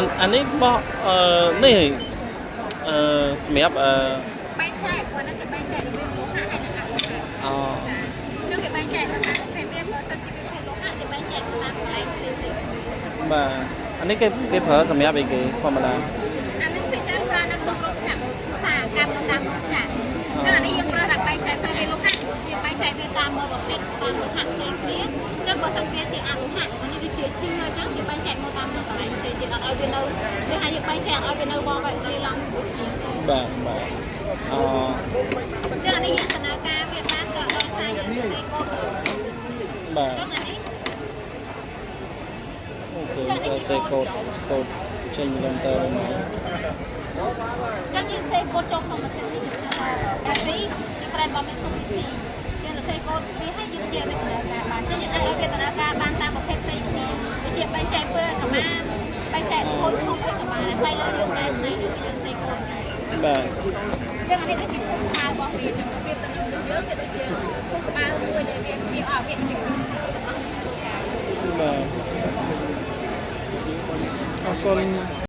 អានអានេះបោះអឺនេះអឺសម្រាប់អឺ បែងចែកព្រោះហ្នឹងគេបែងចែករវាងលោហៈហើយនិងអលោហៈ អូ ចឹងគេបែងចែកទៅតាមប្រភេទវាបើសិនជាប្រភេទលោហៈគេបែងចែកទៅតាមកន្លែងផ្សេងៗ បាទអានេះគេគេប្រើសម្រាប់អីគេធម្មតា អានេះគេច្រើនប្រើនៅក្នុងរោងចក្រឧស្សាហកម្មនៅតាមរោងចក្រចឹងអានេះយើងប្រើតែបែងចែកទៅវាលោហៈយើងបែងចែកវាតាមមួយប្រភេទតាមលោហៈផ្សេងគ្នាចឹងបើសិនវាជាអលោហៈអានេះវាជាជឿចឹងគេបែងចែកមកតាមនៅកន្លែងផ្សេងទៀតអត់ឲ្យវានៅវាថាយើងបែងចែកឲ្យវានៅបងបែបលាយឡំជាមួយគ្នា បាទបាទអូ ចឹងអានេះយើងដំណើរការវាបានក៏ដោយសារយើងសរសេរកូដ បាទ ចឹងអានេះ OK សរសេរកូដកូដចេញកុំព្យូទ័រមក ចឹងយើងសរសេរកូដចូលក្នុងម៉ាស៊ីននេះតែនេះជា brand របស់ Mitsubishi យើងសរសេរកូដវាឲ្យយើងជាវាដំណើរការបានចឹងយើងអាចឲ្យវាដំណើរការបានតាមប្រភេទផ្សេងគ្នាដូចជាបែងចែកពើកម្មាបែងចែកខូចឈប់អីកម្មាអាស្រ័យលើយើងកែច្នៃឬក៏យើងសរសេរកូដវា បាទ ចឹងអានេះដូចជាខួរក្បាលរបស់វាចឹងទៅប្រៀបទៅនឹងយើងគេដូចជាខួរក្បាលមួយដែលវាជាអវាជាទាំងអស់ធ្វើការ បាទអរគុណ។